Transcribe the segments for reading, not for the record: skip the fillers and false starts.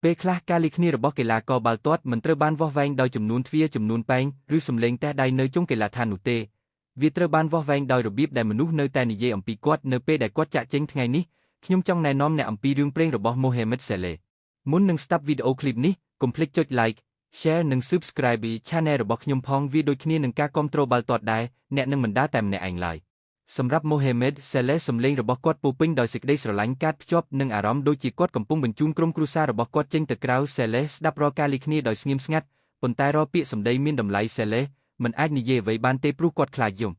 ពេលខ្លះការលីគ្នារបស់កីឡាករបាល់ទាត់មិនត្រូវបានវាស់វែងដោយចំនួនទ្វារចំនួនប៉ែងឬសំឡេងទះដៃនៅជុំកីឡដ្ឋាននោះទេវាត្រូវបានវាស់វែងដោយរបៀបដែលមនុស្សនៅតែនិយាយអំពីគាត់នៅពេលដែលគាត់ចាកចេញថ្ងៃនេះខ្ញុំចង់ណែនាំអ្នកអំពីរឿងព្រេងរបស់ Mohamed Salah មុននឹងស្ដាប់វីដេអូឃ្លីបនេះកុំភ្លេចចុច Like Share និង Subscribe Channel របស់ខ្ញុំផងវាដូចគ្នានឹងការគាំទ្របាល់ទាត់ដែរអ្នកនឹងមិនដើរតែម្នាក់ឯងឡើយសម្រាប់ Mohamed Salah សំឡេងរបស់គាត់ពោរពេញដោយសេចក្តីស្រឡាញ់កាតភ្ជាប់និងអារម្មណ៍ដូចជាគាត់កំពុងបញ្ជូនក្រុមគ្រួសាររបស់គាត់ចេញទៅក្រៅ Salah ស្ដាប់រាល់ការលីគ្នាដោយស្ងៀមស្ងាត់ប៉ុន្តែរាល់ពាក្យសម្ដីមានតម្លៃ Salah មិនអាចនិយាយអ្វីបានទេព្រោះគាត់ខ្លាចយំ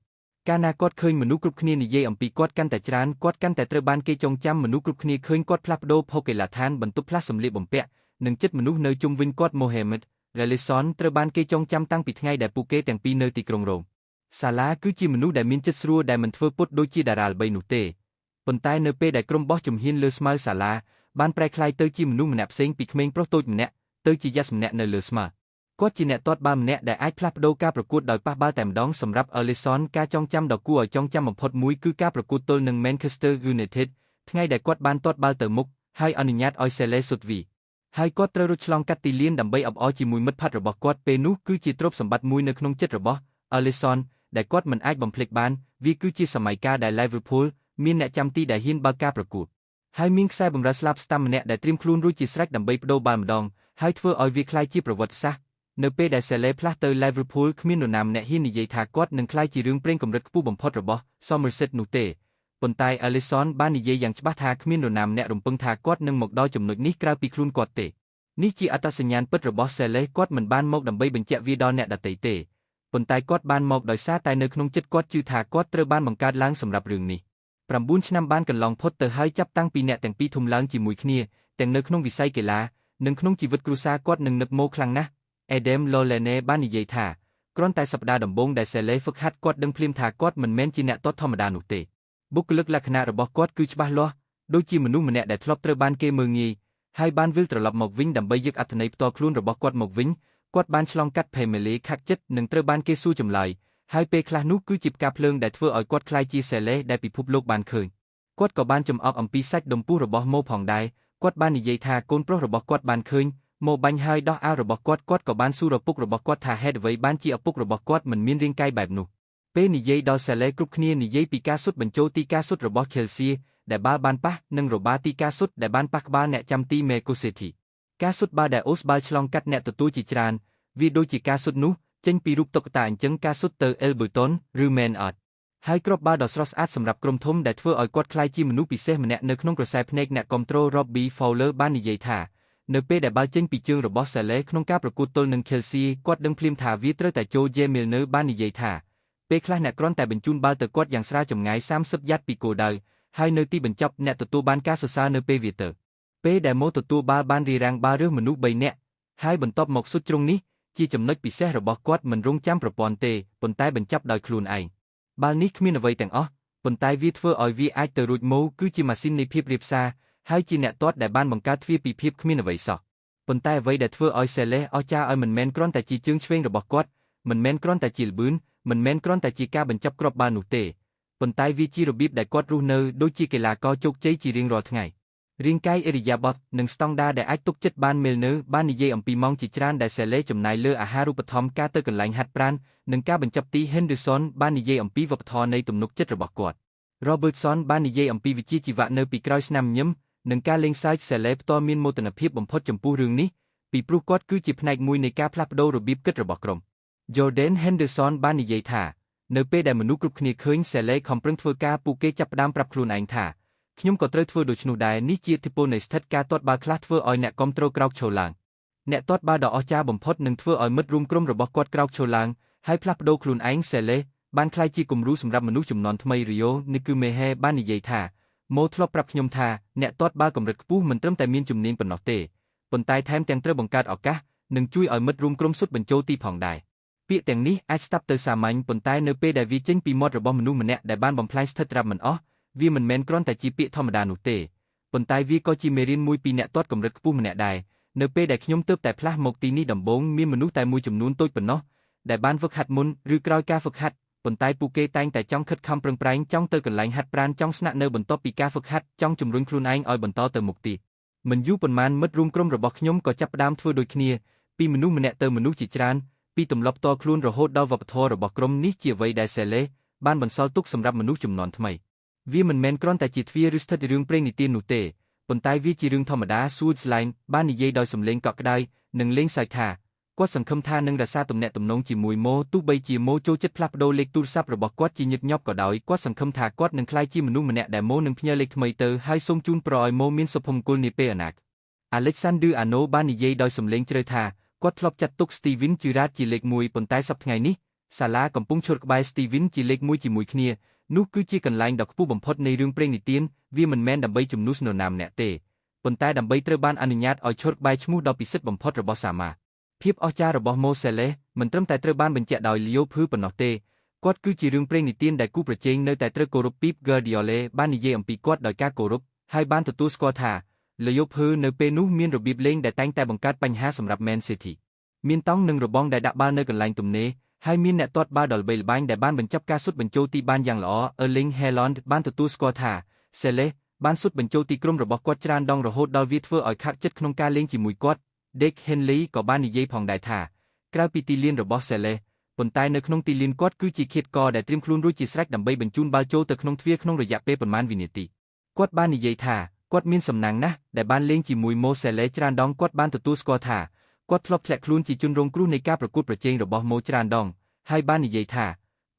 កាលណាគាត់ឃើញមនុស្សគ្រប់គ្នានិយាយអំពីគាត់កាន់តែច្រើនគាត់កាន់តែត្រូវបានគេចងចាំមនុស្សគ្រប់គ្នាឃើញគាត់ផ្លាស់ប្ដូរភោគីឡដ្ឋានបន្ទប់ផ្លាស់សម្លៀកបំពាក់និងចិត្តមនុស្សនៅជុំវិញគាត់ Mohamed Alisson ត្រូវបានគេចងចាំតាំងពីថ្ងៃដែលពួកគេទាំងពីរនៅទីក្រុងរ៉ូមសាឡាគឺជាមនុស្សដែលមានចិត្តស្រួលដែលមិនធ្វើពុតដូចជាតារាល្បីនោះទេប៉ុន្តែនៅពេលដែលក្រុមបោះជំហានលើស្មៅសាឡាបានប្រែក្លាយទៅជាមនុស្សម្នាក់ផ្សេងពីក្មេងប្រុសតូចម្នាក់ទៅជាយ៉ាស់ម្នាក់នៅលើស្មៅគាត់ជាអ្នកទាត់បាល់ម្នាក់ដែលអាចផ្លាស់ប្ដូរការប្រកួតដោយប៉ះបាល់តែម្ដងសម្រាប់ Alisson ការចងចាំដ៏គួរឲ្យចងចាំបំផុតមួយគឺការប្រកួតទល់នឹង Manchester United ថ្ងៃដែលគាត់បានទាត់បាល់ទៅមុខហើយអនុញ្ញាតឲ្យ Salah សុតវីហើយគាត់ត្រូវរត់ឆ្លងកាត់ទីលានដើម្បីអបអរជាមួយមិត្តភក្តិរបស់គាត់ពេលនោះគឺជាទ្រព្យសម្បត្តិមួយនៅក្នុងចិត្តរបស់ Alisson ដែលគាត់មិនអាចបំភ្លេចបានវាគឺជាសម័យកាលដែល Liverpool មានអ្នកចាំទីដែលហ៊ានបើកការប្រកួតហើយមានខ្សែបម្រើស្លាបស្តាំម្នាក់ដែលត្រៀមខ្លួនរួចជាស្រេចដើម្បីប្ដូរបាល់ម្ដងហើយធ្វើឲ្យវាក្លាយជាប្រវត្តិសាស្ត្រនៅពេលដែល Salah ផ្លាស់ទៅ Liverpool គ្មាននរណាម្នាក់ហ៊ាននិយាយថាគាត់នឹងក្លាយជារឿងព្រេងកម្រិតខ្ពស់បំផុតរបស់ Somerset នោះទេប៉ុន្តែ Alisson បាននិយាយយ៉ាងច្បាស់ថាគ្មាននរណាម្នាក់រំពឹងថាគាត់នឹងមកដល់ចំណុចនេះក្រៅពីខ្លួនគាត់ទេនេះជាអត្តសញ្ញាណពិតរបស់ Salah គាត់មិនបានមកដើម្បីបញ្ជាក់វាដល់អ្នកដទៃទេប៉ុន្តែគាត់បានមកដោយសារតែនៅក្នុងចិត្តគាត់ជឿថាគាត់ត្រូវបានបង្កើតឡើងសម្រាប់រឿងនេះ9ឆ្នាំបានកន្លងផុតទៅហើយចាប់តាំងពីអ្នកទាំងពីរធំឡើងជាមួយគ្នាទាំងនៅក្នុងវិស័យកីឡានិងក្នុងជីវិតគ្រួសារគាត់នឹងនឹកម៉ូខ្លាំងណាស់ Adam Lallana បាននិយាយថាគ្រាន់តែសប្តាហ៍ដំបូងដែល Salah ហ្វឹកហាត់គាត់ដឹងភ្លាមថាគាត់មិនមែនជាអ្នកទាត់ធម្មតានោះទេបុគ្គលិកលក្ខណៈរបស់គាត់គឺច្បាស់លាស់ដូចជាមនុស្សម្នាក់ដែលធ្លាប់ត្រូវបានគេមើលងាយហើយបានវិលត្រឡប់មកវិញដើម្បីយកអត្ថន័យផ្ទាល់ខ្លួនរបស់គាត់មកវិញគាត់បានឆ្លងកាត់ Family ខាក់ចិត្តនិងត្រូវបានគេសួរចម្លើយហើយពេលខ្លះនោះគឺជាផ្កាភ្លើងដែលធ្វើឲ្យគាត់ក្លាយជា Salah ដែលពិភពលោកបានឃើញគាត់ក៏បានចំអកអំពីសាច់ដុំពោះរបស់ម៉ូផងដែរគាត់បាននិយាយថាកូនប្រុសរបស់គាត់បានឃើញម៉ូបាញ់ហើយដោះអាវរបស់គាត់គាត់ក៏បានសួរឪពុករបស់គាត់ថាហេតុអ្វីបានជាឪពុករបស់គាត់មិនមានរាងកាយបែបនោះពេលនិយាយដល់ Salah គ្រប់គ្នានិយាយពីការសុទ្ធបញ្ចូលទីការសុទ្ធរបស់ Chelsea ដែលបាល់បានប៉ះនិងរបាទីការសុទ្ធដែលបានប៉ះក្បាលអ្នកចាំទី Meko City ការសុទ្ធបាល់ដែលអូសបាល់ឆ្លងកាត់អ្នកទទួលជាច្រើនវាដូចជាការសុទ្ធនោះចេញពីរូបតុក្កតាអញ្ចឹងការសុទ្ធទៅ Elberton ឬ Man Utd ហើយគ្រាប់បាល់ដ៏ស្រស់ស្អាតសម្រាប់ក្រុមធំដែលធ្វើឲ្យគាត់ក្លាយជាមនុស្សពិសេសម្នាក់នៅក្នុងក្រសែភ្នែកអ្នកគាំទ្រ Robbie Fowler បាននិយាយថានៅពេលដែលបាល់ចេញពីជើងរបស់ Salah ក្នុងការប្រកួតទល់នឹង Chelsea គាត់ដឹងភ្លាមថាវាត្រូវតែចូល James Milner បាននិយាយថាពេលខ្លះអ្នកគ្រាន់តែបញ្ជូនបាល់ទៅគាត់យ៉ាងស្រាលចម្ងាយ30យ៉ាត់ពីគោលដៅហើយនៅទីបញ្ចប់អ្នកទទួលបានការសរសើរនៅពេលវាទៅពេលដែលម៉ូទទួលបាល់បានរារាំងបាល់រើសមនុស្ស3នាក់ហើយបន្ទាប់មកសុទ្ធជ្រុងនេះជាចំណុចពិសេសរបស់គាត់មិនរងចាំប្រព័ន្ធទេប៉ុន្តែបញ្ចប់ដោយខ្លួនឯងបាល់នេះគ្មានអ្វីទាំងអស់ប៉ុន្តែវាធ្វើឲ្យវាអាចទៅរួចម៉ូគឺជាម៉ាស៊ីននៃភាពរាបសារហើយជាអ្នកទាត់ដែលបានបង្កើតទ្វារពីភាពគ្មានអ្វីសោះប៉ុន្តែអ្វីដែលធ្វើឲ្យ Salah អស្ចារ្យឲ្យមិនមែនគ្រាន់តែជាជើងឆ្វេងរបស់គាត់មិនមែនគ្រាន់តែជាល្បឿនមិនមែនគ្រាន់តែជាការបញ្ចប់គ្រាប់បាល់នោះទេប៉ុន្តែវាជារបៀបដែលគាត់រស់នៅដូចជាកីឡាករជោគជ័យជារៀងរាល់ថ្ងៃរាងកាយឥរិយាបថនិងស្តង់ដារដែលអាចទុកចិត្តបាន Milner បាននិយាយអំពីម៉ោងជាច្រើនដែល Salah ចំណាយលើអាហារូបត្ថម្ភការទៅកន្លែងហាត់ប្រាណនិងការបញ្ចប់ទី Henderson បាននិយាយអំពីវប្បធម៌នៃទំនុកចិត្តរបស់គាត់ Robertson បាននិយាយអំពីវិជ្ជាជីវៈនៅពីក្រោយស្នាមញឹមនិងការលេងសើច Salah ផ្ទាល់មានមោទនភាពបំផុតចំពោះរឿងនេះពីព្រោះគាត់គឺជាផ្នែកមួយនៃការផ្លាស់ប្ដូររបៀបគិតរបស់ក្រុម Jordan Henderson បាននិយាយថានៅពេលដែលមនុស្សគ្រប់គ្នាឃើញ Salah ខំប្រឹងធ្វើការពួកគេចាប់ផ្ដើមប្រាប់ខ្លួនឯងថាខ្ញុំក៏ត្រូវធ្វើដូច្នោះដែរនេះជាឥទ្ធិពលនៃស្ថិតការទាត់បាល់ខ្លះធ្វើឲ្យអ្នកគាំទ្រក្រោកឈរឡើងអ្នកទាត់បាល់ដ៏អស្ចារ្យបំផុតនឹងធ្វើឲ្យមិត្តរួមក្រុមរបស់គាត់ក្រោកឈរឡើងហើយផ្លាស់ប្ដូរខ្លួនឯង Salah បានក្លាយជាគំរូសម្រាប់មនុស្សជំនាន់ថ្មី Rio Ngumoha បាននិយាយថាម៉ូធ្លាប់ប្រាប់ខ្ញុំថាអ្នកទាត់បាល់កម្រិតខ្ពស់មិនត្រឹមតែមានជំនាញប៉ុណ្ណោះទេប៉ុន្តែថែមទាំងត្រូវបង្កើតឱកាសនិងជួយឲ្យមិត្តរួមក្រុមសុទ្ធបញ្ចូលទីផងដែរពាក្យទាំងនេះអាចស្ដាប់ទៅសាមញ្ញប៉ុន្តែនៅពេលដែលវាចេញពីមាត់របស់មនុស្សម្នាក់ដែលបានបំផ្លាញស្ថិតរាប់មិនអស់វាមិនមែនគ្រាន់តែជាពាក្យធម្មតានោះទេប៉ុន្តែវាក៏ជាមេរៀនមួយពីអ្នកទាត់កម្រិតខ្ពស់ម្នាក់ដែរនៅពេលដែលខ្ញុំទើបតែផ្លាស់មកទីនេះដំបូងមានមនុស្សតែមួយចំនួនតូចប៉ុណ្ណោះដែលបានហ្វឹកហាត់មុនឬក្រោយការហ្វឹកហាត់ ប៉ុន្តែពួកគេតែងតែចង់ខិតខំប្រឹងប្រែងចង់ទៅកន្លែងហាត់ប្រាណចង់ស្នាក់នៅបន្ទាប់ពីការហ្វឹកហាត់ចង់ជំរុញខ្លួនឯងឲ្យបន្តទៅមុខទៀត មិនយូរប៉ុន្មានមិត្តរួមក្រុមរបស់ខ្ញុំក៏ចាប់ផ្ដើមធ្វើដូចគ្នាពីមនុស្សម្នាក់ទៅមនុស្សជាច្រើនពីទម្លាប់ផ្ទាល់ខ្លួនរហូតដល់វប្បធម៌របស់ក្រុមនេះជាអ្វីដែលសេឡេបានបន្សល់ទុកសម្រាប់មនុស្សជំនាន់ថ្មីវាមិនមែនគ្រាន់តែជាទ្វារឬស្ថិតរឿងព្រេងនិទាននោះទេប៉ុន្តែវាជារឿងធម្មតា Switzerland បាននិយាយដោយសំឡេងកក់ក្ដៅនិងលេងសើចថាគាត់សង្ឃឹមថានឹងរក្សាទំនាក់ទំនងជាមួយម៉ូទោះបីជាម៉ូចូលចិត្តផ្លាស់ប្ដូរលេខទូរស័ព្ទរបស់គាត់ជាញឹកញាប់ក៏ដោយគាត់សង្ឃឹមថាគាត់នឹងក្លាយជាមនុស្សម្នាក់ដែលម៉ូនឹងផ្ញើលេខថ្មីទៅហើយសូមជូនពរឲ្យម៉ូមានសុភមង្គលនាពេលអនាគត Alexander Arnold បាននិយាយដោយសំឡេងជ្រៅថាគាត់ធ្លាប់ចាត់ទុក Steven Gerrard ជាលេខ1ប៉ុន្តែសប្តាហ៍ថ្ងៃនេះសាឡាកំពុងឈរក្បែរ Steven ជាលេខ1ជាមួយគ្នានោះគឺជាកន្លែងដ៏ខ្ពស់បំផុតនៃរឿងព្រេងនិទានវាមិនមែនដើម្បីជំនួសនរណាម្នាក់ទេប៉ុន្តែដើម្បីត្រូវបានអនុញ្ញាតឲ្យឈរក្បែរឈ្មោះដ៏ពិសិដ្ឋបំផុតរបស់សាម៉ាភាពអស្ចារ្យរបស់ម៉ូសេឡេមិនត្រឹមតែត្រូវបានបញ្ជាក់ដោយលីអូភឺប៉ុណ្ណោះទេគាត់គឺជារឿងព្រេងនិទានដែលគូប្រជែងនៅតែត្រូវគោរពពីបហ្គាឌីអូឡេបាននិយាយអំពីគាត់ដោយការគោរពហើយបានទទួលស្គាល់ថាលីអូភឺនៅពេលនោះមានរបៀបលេងដែលតែងតែបង្កើតបញ្ហាសម្រាប់មែនស៊ីធីមានតង់និងរបងដែលដាក់បាល់នៅកន្លែងទំនេរហើយមានអ្នកទាត់បាល់ដ៏ល្បីល្បាញដែលបានបញ្ចប់ការស៊ុតបញ្ចូលទីបានយ៉ាងល្អ Erling Haaland បានទទួលស្គាល់ថាសេឡេបានស៊ុតបញ្ចូលទីក្រុមរបស់គាត់ច្រើនដងរហូតដល់វាធ្វើឲ្យខាក់ចិត្តក្នុងការលេងជាមួយគាត់ Dick Henley ក៏បាននិយាយផងដែរថាក្រៅពីទីលានរបស់សេឡេប៉ុន្តែនៅក្នុងទីលានគាត់គឺជាឃាតករដែលត្រៀមខ្លួនរួចជាស្រេចដើម្បីបញ្ជូនបាល់ចូលទៅក្នុងទ្វារក្នុងរយៈពេលប៉ុន្មានវិនាទីគាត់បាននិយាយថាគាត់មានសំណាងណាស់ដែលបានលេងជាមួយម៉ូសេឡេច្រើនដងគាត់បានទទួលស្គាល់ថាគាត់ធ្លាប់ធ្លាក់ខ្លួនជាជនរងគ្រោះនៃការប្រកួតប្រជែងរបស់ម៉ូច្រើនដងហើយបាននិយាយថា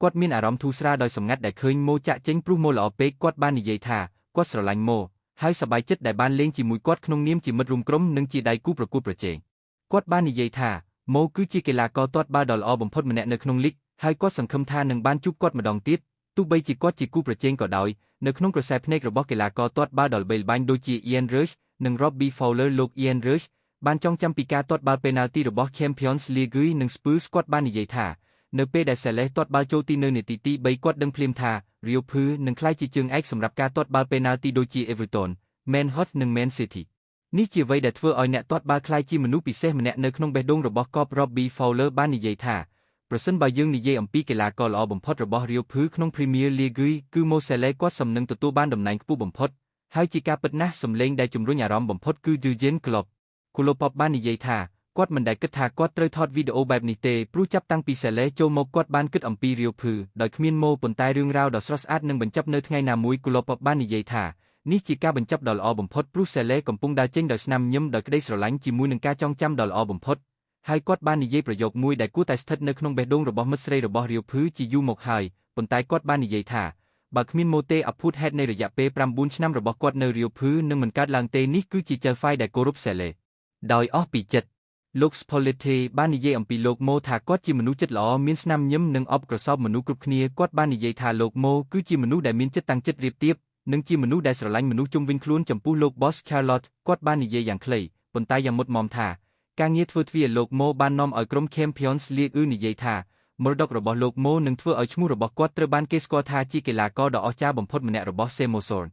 គាត់មានអារម្មណ៍ធូរស្រាលដោយសម្ងាត់ដែលឃើញម៉ូចាក់ចេញព្រោះម៉ូល្អពេកគាត់បាននិយាយថាគាត់ស្រឡាញ់ម៉ូហើយសប្បាយចិត្តដែលបានលេងជាមួយគាត់ក្នុងនាមជាមិត្តរួមក្រុមនិងជាដៃគូប្រកួតប្រជែងគាត់បាននិយាយថាម៉ូគឺជាកីឡាករទាត់បាល់ដ៏ល្អបំផុតម្នាក់នៅក្នុងលីកហើយគាត់សង្ឃឹមថានឹងបានជួបគាត់ម្ដងទៀតទោះបីជាគាត់ជាគូប្រជែងក៏ដោយនៅក្នុងក្រសែភ្នែករបស់កីឡាករទាត់បាល់ដ៏ល្បីល្បាញដូចជា Ian Rush និង Robbie Fowler លោក Ian Rush បានចងចាំពីការទាត់បាល់ពេណាល់ទីរបស់ Champions League និង Spurs គាត់បាននិយាយថានៅពេលដែលសេឡេទាត់បាល់ចូលទីនៅនាទីទី3គាត់ដឹងភ្លាមថា Rio Phu នឹងក្លាយជាជើងឯកសម្រាប់ការទាត់បាល់ពេណាល់ទីដូចជា Everton, Man Utd និង Man City នេះជាអ្វីដែលធ្វើឲ្យអ្នកទាត់បាល់ក្លាយជាមនុស្សពិសេសម្នាក់នៅក្នុងបេះដូងរបស់កប Robbie Fowler បាននិយាយថាប្រសិនបើយើងនិយាយអំពីកីឡាករល្អបំផុតរបស់ Rio Phu ក្នុង Premier League គឺ Mo Salah គាត់សមនឹងទទួលបានតំណែងខ្ពស់បំផុតហើយជាការពិតណាស់សម្លេងដែលជំរុញអារម្មណ៍បំផុតគឺ Jurgen Klopp Klopp បាននិយាយថាគាត់មិនដែលគិតថាគាត់ត្រូវថតវីដេអូបែបនេះទេព្រោះចាប់តាំងពីសេឡេចូលមកគាត់បានគិតអំពី Rio Phu ដោយគ្មានម៉ូប៉ុន្តែរឿងរ៉ាវដ៏ស្រស់ស្អាតនឹងបញ្ចប់នៅថ្ងៃណាមួយ Klopp បាននិយាយថានេះជាការបញ្ចប់ដ៏ល្អបំផុតព្រោះសេឡេកំពុងដើរចេញដោយស្នាមញញឹមដោយក្តីស្រឡាញ់ជាមួយនឹងការចងចាំដ៏ល្អបំផុតហើយគាត់បាននិយាយប្រយោគមួយដែលគួរតែស្ថិតនៅក្នុងបេះដូងរបស់មិត្តស្រីរបស់ Rio Phu ជាយូរមកហើយប៉ុន្តែគាត់បាននិយាយថាបើគ្មានម៉ូទេអភូតហេតុនៃរយៈពេល9ឆ្នាំរបស់គាត់នៅ Rio Phu នឹងមិនកើតឡើងទេនេះគឺជាចៅហ្វាយដែលគោរពសេឡេដោយអស់ពីចិត្តលោក Spalletti បាននិយាយអំពីលោកម៉ូថាគាត់ជាមនុស្សចិត្តល្អមានស្នាមញញឹមនិងអបក្រសោបមនុស្សគ្រប់គ្នាគាត់បាននិយាយថាលោកម៉ូគឺជាមនុស្សដែលមានចិត្តតាំងចិត្តរៀបទៀបនិងជាមនុស្សដែលស្រឡាញ់មនុស្សជុំវិញខ្លួនចំពោះលោក Boss Charlotte គាត់បាននិយាយយ៉ាងខ្លីប៉ុន្តែយ៉ាងមុតមមថាការងារធ្វើទ្វារលោកម៉ូបាននាំឲ្យក្រុម Champions League និយាយថាមរតករបស់លោកម៉ូនឹងធ្វើឲ្យឈ្មោះរបស់គាត់ត្រូវបានគេស្គាល់ថាជាកីឡាករដ៏អស្ចារ្យបំផុតម្នាក់របស់ Semoson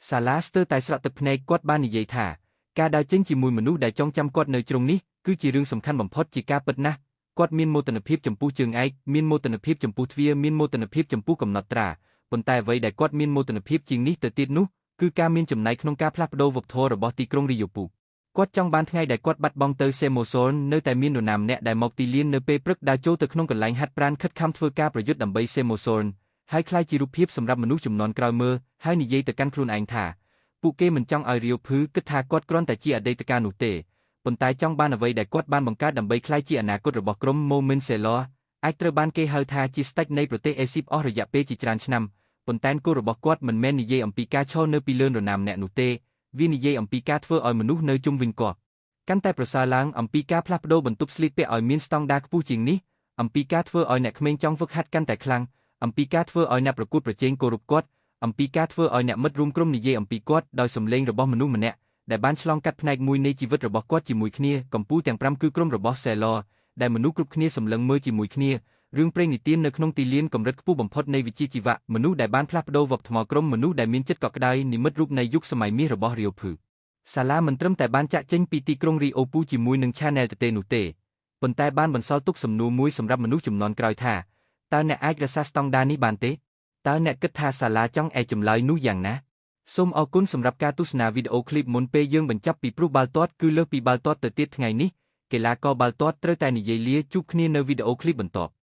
សាឡាស្ទើរតែស្រក់ទឹកភ្នែកគាត់បាននិយាយថាការដើរចេញជាមួយមនុស្សដែលចងចាំគាត់នៅជ្រុងនេះគឺជារឿងសំខាន់បំផុតជាការពិតណាស់គាត់មានមោទនភាពចំពោះជើងឯកមានមោទនភាពចំពោះទ្វារមានមោទនភាពចំពោះកំណត់ត្រាប៉ុន្តែអ្វីដែលគាត់មានមោទនភាពជាងនេះទៅទៀតនោះគឺការមានចំណែកក្នុងការផ្លាស់ប្ដូរវប្បធម៌របស់ទីក្រុងរីយ៉ូពូគាត់ចង់បានថ្ងៃដែលគាត់បាត់បង់ទៅសេម៉ូសូននៅតែមាននរណាម្នាក់ដែលមកទីលាននៅពេលព្រឹកដើរចូលទៅក្នុងកន្លែងហាត់ប្រាណខិតខំធ្វើការប្រយុទ្ធដើម្បីសេម៉ូសូនហើយក្លាយជារូបភាពសម្រាប់មនុស្សជំនាន់ក្រោយមើលហើយនិយាយទៅកាន់ខ្លួនឯងថាពួកគេមិនចង់ឲ្យរីយ៉ូភឺគិតថាគាត់គ្រាន់តែជាអតីតកាលនោះទេប៉ុន្តែចង់បានអ្វីដែលគាត់បានបង្កើតដើម្បីក្លាយជាអនាគតរបស់ក្រុម Mohamed Salah អាចត្រូវបានគេហៅថាជាស្ដេចនៃប្រទេសអេស៊ីបអស់រយៈពេលជាច្រើនឆ្នាំប៉ុន្តែគោលរបស់គាត់មិនមែននិយាយអំពីការឈរនៅពីលើនរណាម្នាក់នោះទេវានិយាយអំពីការធ្វើឲ្យមនុស្សនៅជុំវិញគាត់កាន់តែប្រសើរឡើងអំពីការផ្លាស់ប្ដូរបន្ទប់ស្លៀកពាក់ឲ្យមានស្តង់ដារខ្ពស់ជាងនេះអំពីការធ្វើឲ្យអ្នកក្មេងចង់ហ្វឹកហាត់កាន់តែខ្លាំងអំពីការធ្វើឲ្យអ្នកប្រកួតប្រជែងគោរពគាត់អំពីការធ្វើឲ្យអ្នកមិត្តរួមក្រុមនិយាយអំពីគាត់ដោយសម្លេងរបស់មនុស្សម្នាក់ដែលបានឆ្លងកាត់ផ្នែកមួយនៃជីវិតរបស់គាត់ជាមួយគ្នាកម្ពុជាទាំង5គឺក្រុមរបស់សេឡដែលមនុស្សគ្រប់គ្នាសម្លឹងមើលជាមួយគ្នារឿងព្រេងនិទាននៅក្នុងទីលានកម្រិតខ្ពស់បំផុតនៃវិជ្ជាជីវៈមនុស្សដែលបានផ្លាស់ប្ដូរវប្បធម៌ក្រុមមនុស្សដែលមានចិត្តកក់ក្ដៅនិមិត្តរូបនៃយុគសម័យមាសរបស់រីយ៉ូភឺសាឡាមិនត្រឹមតែបានចាក់ចេញពីទីក្រុងរីអូពូជាមួយនឹង Channel ទេនោះទេប៉ុន្តែបានបន្សល់ទុកសំណួរមួយសម្រាប់មនុស្សជំនាន់ក្រោយថាតើអ្នកអាចរក្សាស្តង់ដារនេះបានទេតើអ្នកគិតថាសាឡាចង់ឯចម្លើយនោះយ៉ាងណា សូមអរគុណសម្រាប់ការទស្សនាវីដេអូឃ្លីបមុនពេលយើងបញ្ចប់ពីព្រោះបាល់ទាត់គឺលើសពីបាល់ទាត់ទៅទៀតថ្ងៃនេះកីឡាករបាល់ទាត់ត្រូវតែនិយាយលាជួបគ្នានៅវីដេអូឃ្លីបបន្ទាប់។